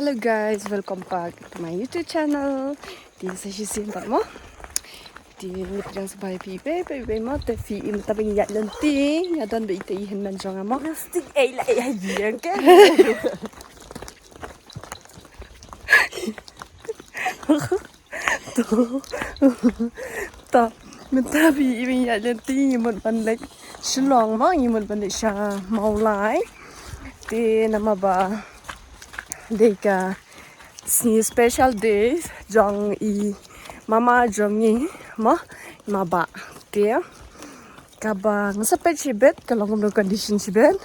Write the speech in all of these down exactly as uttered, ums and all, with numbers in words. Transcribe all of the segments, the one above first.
Hello guys, welcome back to my YouTube channel. Te sa shisien pat mo. Te ngi pdiang sngewbha ïa phi bad bad bad mo, te phi i mynta ba ngi ïaid lynti, nga don bad ita i hynmen jong nga mo. Stick ei la ei ïa ke. To. To. Mynta phi i ba ngi ïaid lynti, ngi mut ban leit Shillong mo, ngi mut ban leit sha Mawlai. Te namar ba dei ka sngi special day jong i mama jong ngi mo, i mabah. Te kaba nga sa peit shibit, ka long kumno condition shibit.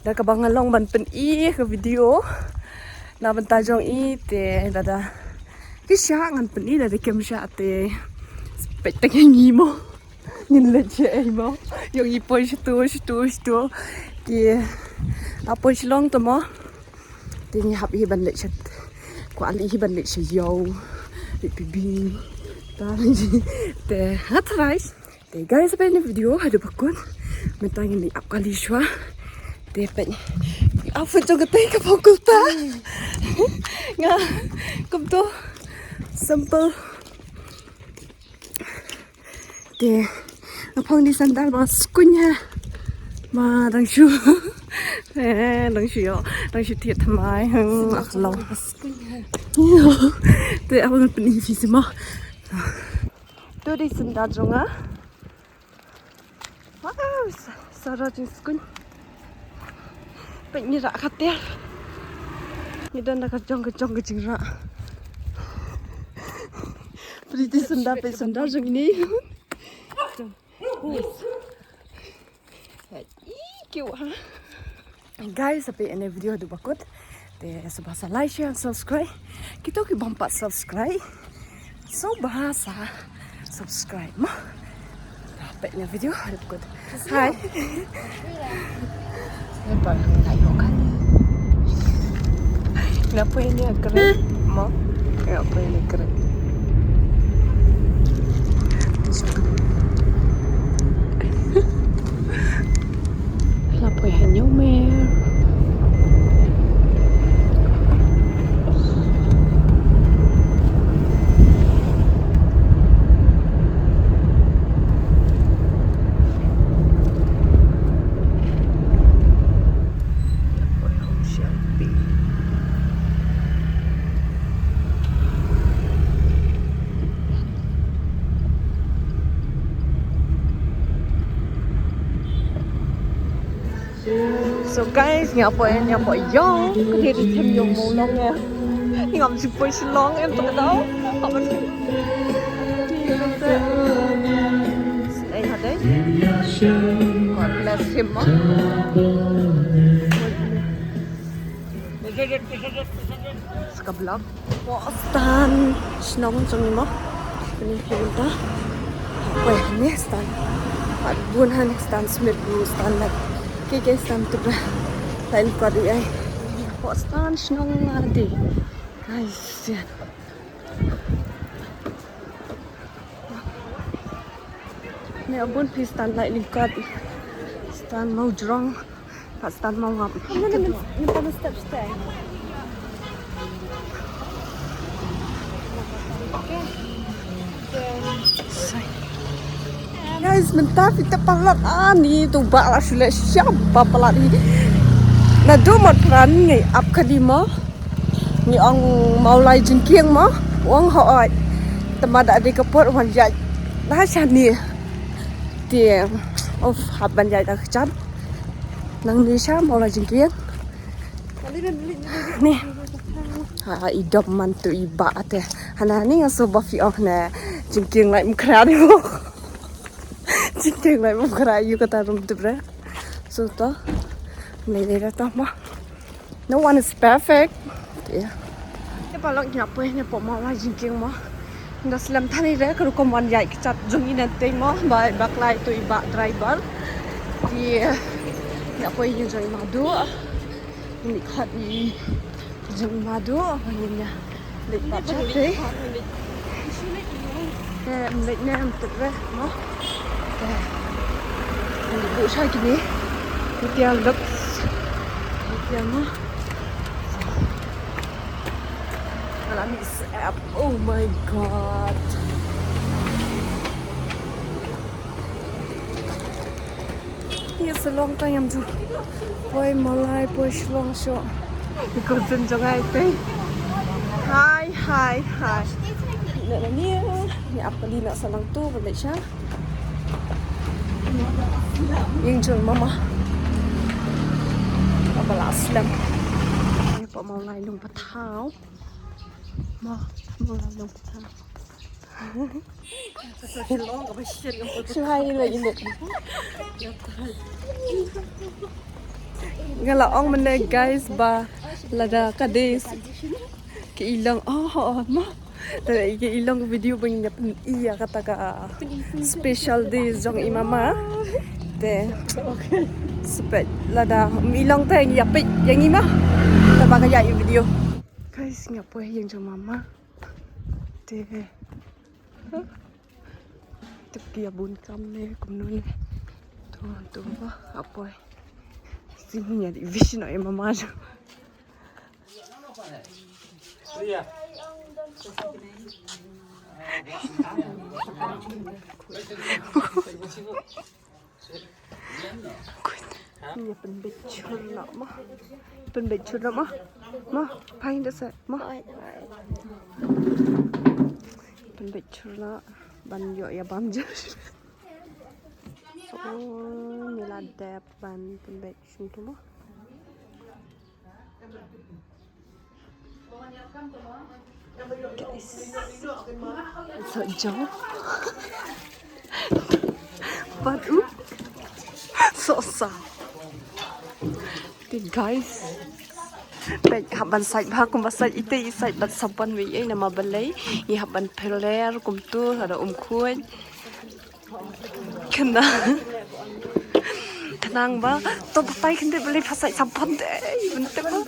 Da kaba nga long ban pyni ka video na bynta jong i, te lada ki shah ngan pyni, lada kim shah te peit tang ïa ngi mo. Ngin leit shaei mo? Ïong i poi shatu shatu shatu. Te a poi Shillong to mo. Te ngi hap hi ban leit shat. Kwah leit hi ban leit sha ïew. Leit phi bing. Ta leit. Te ha trai. Te guys, peit ïa kane ka video haduh ba kut. Mynta ngin leit ap kali shuwa. Te peit. Outfit jong kata ka pok kurta. Nga kumto simple. Te nga phong da i sandal ba skuñ ha. Ba dang shu. Eh, dang shu ïoh, dang shu thied thymmai. Hmm, ak long. Te ap ngan pyni phi seh mo. To da i sandal jong nga. Wow, sa, sa rah jingskuñ. Peit ngi rah ka tiar. Ngi don da ka jong ka jong ka jingrah. Peit i sandal, peit i sandal jong ngi. Ih, cute ha. Guys, sa peit ïa kane ka video haduh ba kut. Te sngewbha sa like, share, subscribe. Kito ki bym pat subscribe, sngewbha sa subscribe mo. Peit ïa kane ka video haduh ba kut. Hi. Lepas nak yokan. Kenapa ini kering? Mo? Kenapa ini kering? Lapoi hynñiew mer. So guys, ngi ap ïa, ngi ap ïa ïong, ka dei ruh them ïong mo long ïa. Ngi ngam shu poi Shillong em, to ka dei. Hap ban shu. Snei ha dei. God bless him mo. Ska blok. Hapoh stand shnong jong ngi mo. Kane ka bynta. Hapoh hangne stand. Pat bun hangne stand Smit Blue stand lait. Ki ki stand tu ba. Line kwat ïa. Hapoh stand shnong lade. Guys, ïa. Ne bun phi stand lait lyngkot. Stand mawjrong. Pat stand mawngap. Mynta mynta step step. Guys, mynta phi tip palat ani tu ba la shu leh sha ba palat hi. Naduh Motphran ngi ap kali mo. Ngi ong Mawlai Jingkieng mo. Ong hooid. Te ma da dei ka por wan ïaid na shane. Te of hap ban ïaid da kjat. Nangne sha Mawlai Jingkieng. Ni. Ha, i dom man tu i ba te. Hana ni nga so ba phi ong ne. Jingkieng lai mkhra ni mo. Jingkieng lai mkhra ïa kata rum tu bre. So to. Ni ni to mo. No one is perfect. Te paralok, ngi ap ïa ne hapoh Mawlai Jingkieng mo. Nda slem than ïa ka rukom wan ïaid kjat jong ngi nangtei mo. Ba, ba klai tu i ba driver. Te ngi ap ïa jong i Madu. Ngi khot i jong i Madu. Ngi ïa. Leit pat shatei. Te ym leit ne ym tip re mo. Te ym buh sha kine. Te ïa lok. Te ïa mo. Ani se app. Oh my God. Yes, a long time jong. Poi Mawlai, poi Shillong shuh. Because jong ai te. Hi, hi, hi. Na na ni, ni ap kali na sa nangtu, ba sha. Ïing jong mama. Aba la slem. Poi Mawlai Nongpathaw. Ma, Mawlai Nongpathaw. Shuwa ïa la ïa. Nga la ong mynne guys ba lada ka dei ki i long, oh, oh, ma. Lada ki i long video ba ngin ïa pyni ïa kata ka special day jong i mama. Te. Spet lada i long te ïa peit ïa ngi ma. Te ba ka ïa i video. Guys, nga poi ïing jong mama. Te. Tip ki ïa bun kam ne kumno ne. Tu tu ba apoi. Sini ïa di vision ai mama jo. Ïa pynbeit chur noh ma. Pynbeit chur noh ma. Ma, find us ma. Pynbeit chur noh ban ïoh ïa bam jur. So, ngi la dep ban pynbeit chur tu ma. So jong. Pat u. So sa. Te guys. Peit hap ban sait bha kumba sait ite i sait ban saban wei ei namar balei. I hap ban peler kumtu lada um khuid. Kena. Khnang ba to papai khyndiat ba lei pha sait saban te. Ban te ba.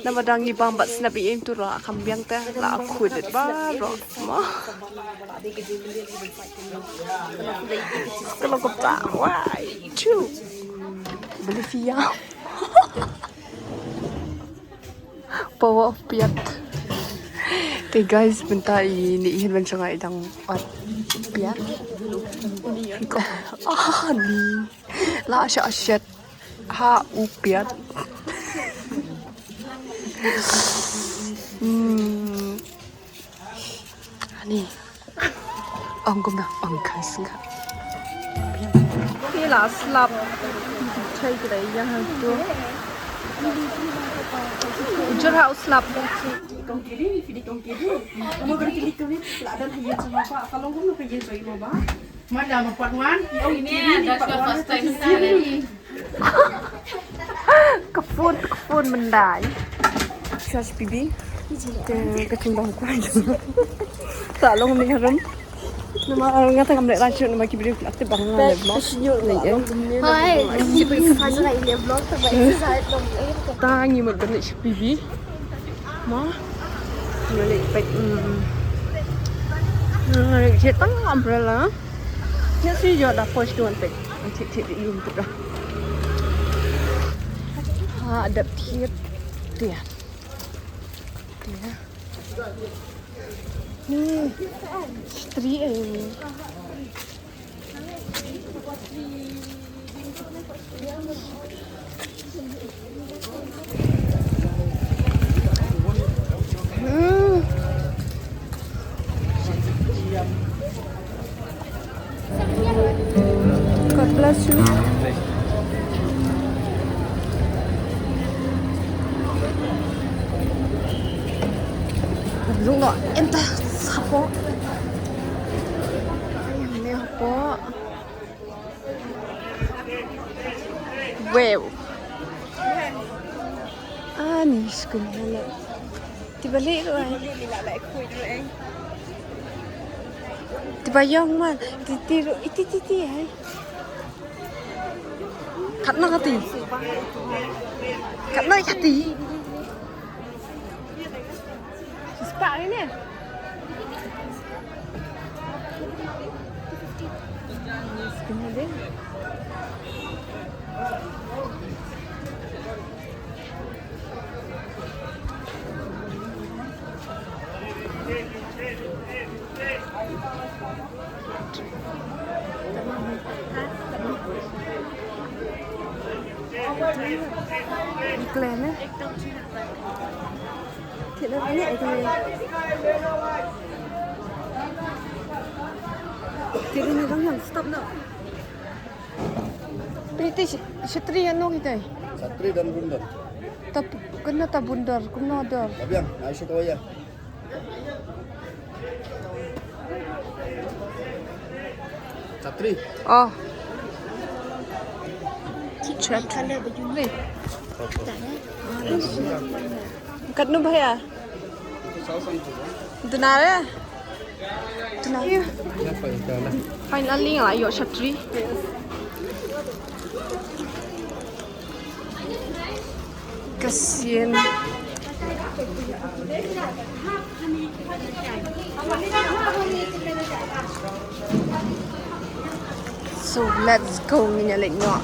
Namar dang i bam bad snap i em tu la kham biang te la khut det ba ro. Ma. Kalau kau tak wai. Chu. Bolivia. Power of piat. Te guys, mynta i ni i hin ban shangai dang pat piat. Ah, ni. La sha shet. Ha u piat. Hmm. Ani. Ong kumno, ong kai singa. Phi la slap. Chai kidai ya ha tu. Jur ha u slap. Kong kiri, phi di kong kiri. Kamu kiri kiri kiri. La dan ha yin sama ba. Kalau kamu ke yin sama ba. Mana dapat wan? Ini ada first time sekali. Ka phone, ka phone mynta. Shuwa sha P B. Te ka chim bang kwai. Sa long ni harum. Namar nga tang am leh rajut namar ki briew ki la tip ba nga leh vlog. Hoi, ki briew ki fan nga leh vlog, tang ba exercise dong. Ta ngi mut ban leit sha P B. Ma. Nga leit peit. Hmm. Nga leit sha tang umbrella. Ïa si ïoh da poi sha duwan peit. Thik thik ïa um tu da. Ha dep thied. Tia. Tia. Hmm. Stri eh. Hmm. God bless you. Zung no, em ta, sapo. Em ne hapo. Wow. Ani skun hala. Ti balik ruh ai. Ti ba ïong man. Ti ti ruh. Iti ti ti ai. Kat na kati. Kat na kati. Spak ni. Klem eh. Thik na ni ai tu. Thik ni dang yang stop na. Piti shatri anu kita. Shatri dan bundar. Tap kena ta bundar, kena dar. Labiang, na isu kawaya. Chatri. Oh. Chatri. Katnu bhaiya? Dunare. Dunare. Finally nga la ïoh chatri. Kasian. So let's go, ngin ïa leit noh.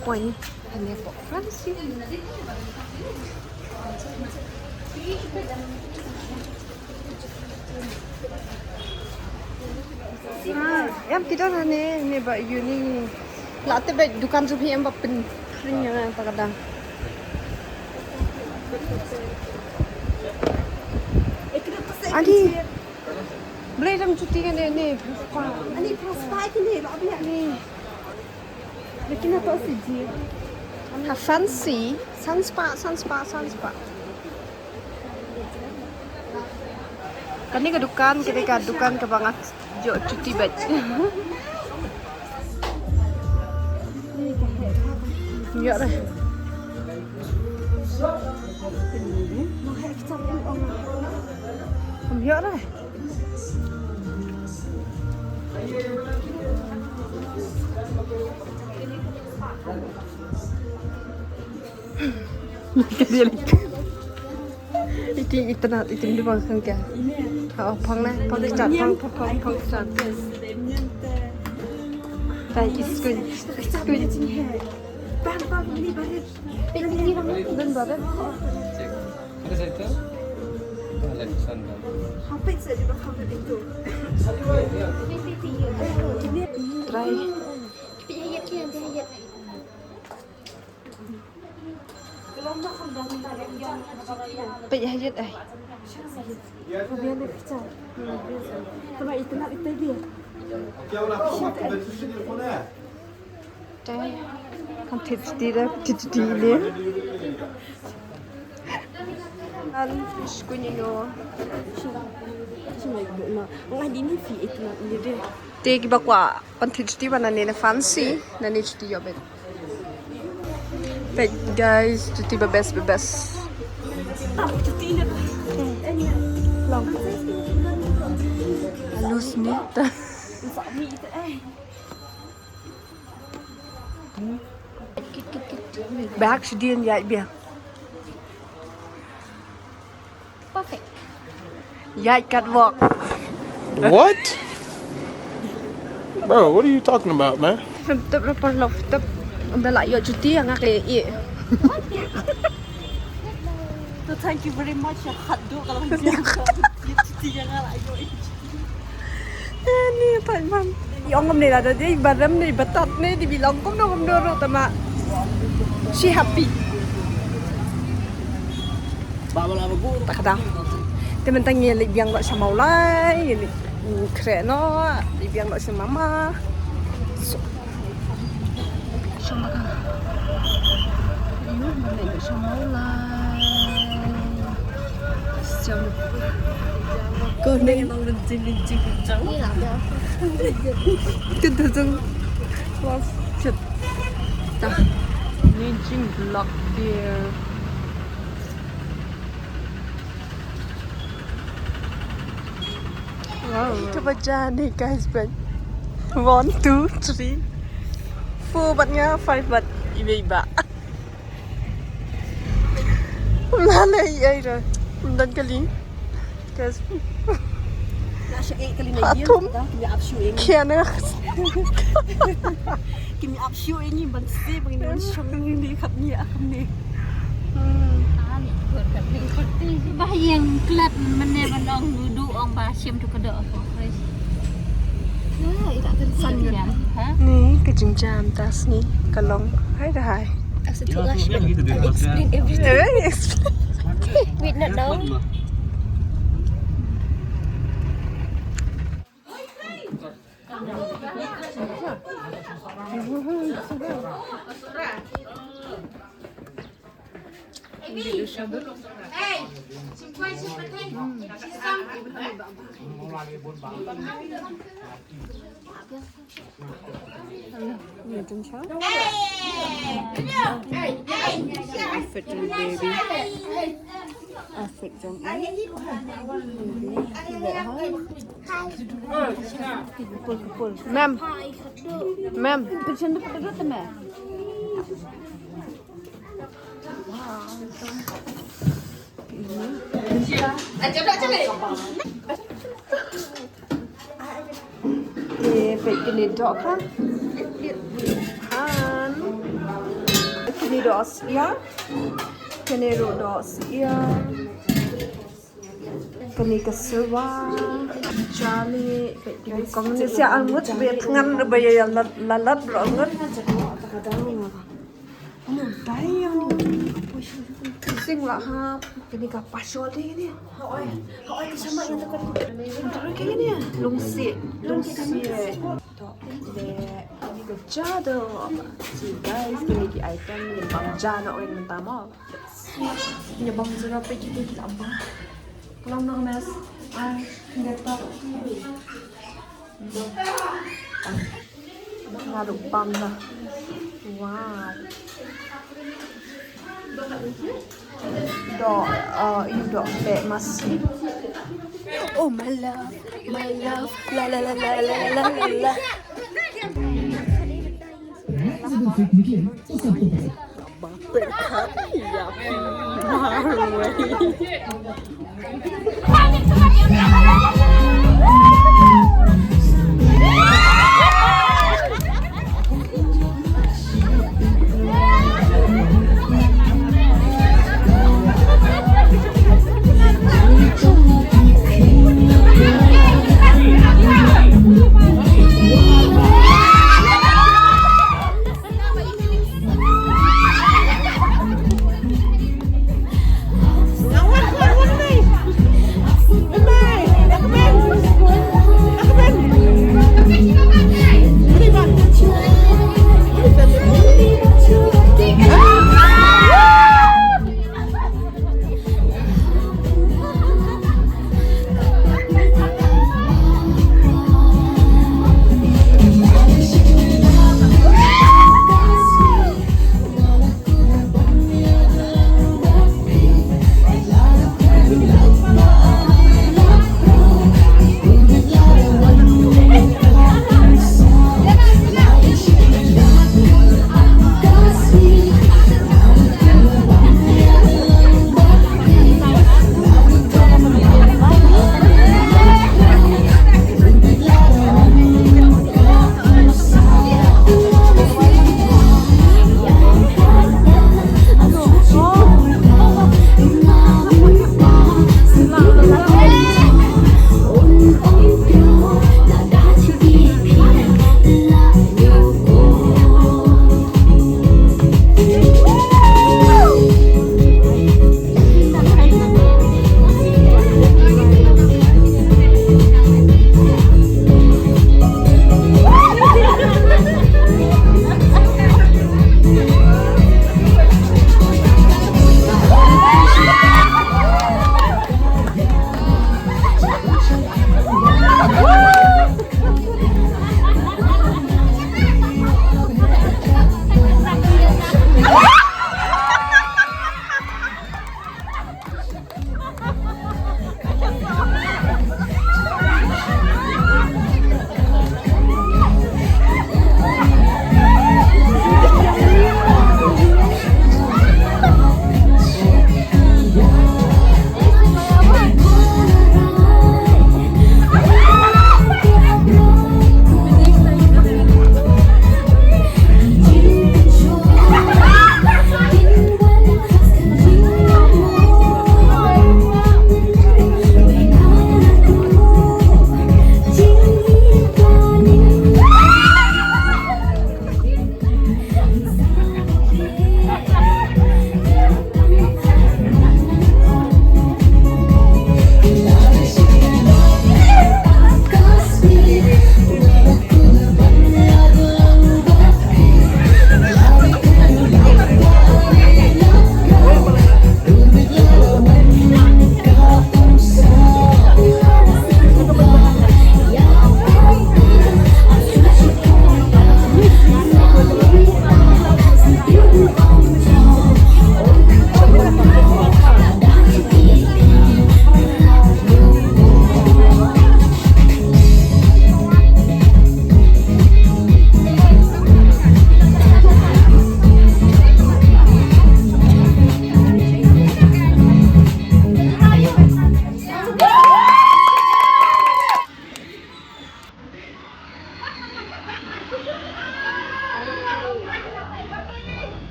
Point. Hane pok Francis. Ah, em kita hane ne ba uni. La te ba dukan su phi em ba pynpring ïa ta ka dang. Ani. Blei dam chuti kan ne ne. Ani prospa kan ne ba biang. Ni. Lekin ha to si ji. Ha fancy, san spah, san spah, san spah. Kane ka dukan, kane ka dukan kaba nga ïoh chuti bad. Ïoh re. Ïoh re. Iti itynnat, iti mdi bang khang kya. Ha, oh, phang na, phang kichat, phang, phang, phang, phang kichat. Tai iskun, iskun. Bang, bang, ini bang. Iti, iti bang. Dun bang. Ada satu? Alexander. Hampir saja bang, hampir itu. Try. Peit ha ïit ai. Te kan thit ti da, thit ti ne. An sku ni no. Te kiba kwah Pan thit chuti ba nane na fancy, nane chuti ïoh bad. Peit guys, chuti ba best, ba best. Long. Halus ni ta. Bak sdien ïa bia. Perfect. Ïaid catwalk. What? Bro, what are you talking about, man? Tep tep rapor love tep. Ynda la ïoh chuti nga ka ïa. To, thank you very much ya khatduh ka long jia. Chuti ya nga la ïoh. Ani pat man. Ïong ngam ne lada dei barem ne batat ne dei bilong kumno kumno ruh tama. She happy. Ta ka dang. Te mynta ngi leit biang noh sha Mawlai, ngi leit khreh noh, leit biang noh sha mama. So, sha mama. Ayo, ngi leit sha Mawlai. Sha mama. Ko ne ngi long lynjing lynjing jong. Ïa. Kyntu jong. Los. Chut. Ta. Ni jingblok dia. Wow. Kaba ja ni guys, bad. One, two, three, four bad nga, five bad. Iba iba. Mla lei ai ra. Mdan kali. Guys. Pathum. Kiana. Kimi ap shu ing ban se ban ing shong ni khap ni akham ni. Bah ïeng klet mane ban ong dudu ong ba shim tu ka doh. San ïa. Jingjam ta sngi ka long. Hai da hai. I'll explain everything. Eh, explain. Wait, not now. Fit to the baby. Fit jong i. Ma'am. Ma'am. Te peit kine doh ka. Han. Kine doh syiar. Kine ruh doh syiar. Kane ka syrwa. Jali, kong ne sia angut be thngan ba ya la la lat bro angut. Ano dai yang ni. Sing la ha. Kane ka pasol de ni. Haoi, haoi ka sama yang dekat. Antara kane ni. Lungsi, lungsi. To, de. Kane ka jado. Si guys, kane ki item ni bang jana oi mentama. Nya bang zura pe kita kita bang. Kelam na mes. Ai, nda ta. Nga duk bam na. Wow. Dok, uh, you dok pe mas. Oh my love, my love, la la la la la la la.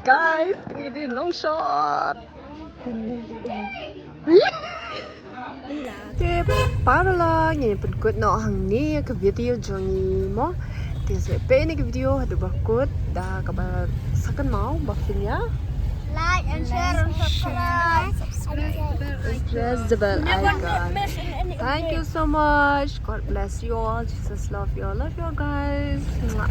Guys, ngi dei long shot. Te para la ngi pynkut noh hangne ka video jong ngi mo. Te sa peit ïa ka video haduh ba kut da kaba sa kynmaw ba phin ïa like and share and subscribe. Press the bell icon. Thank you so much. God bless you all. Jesus love you all. Love you all, guys. Mwah.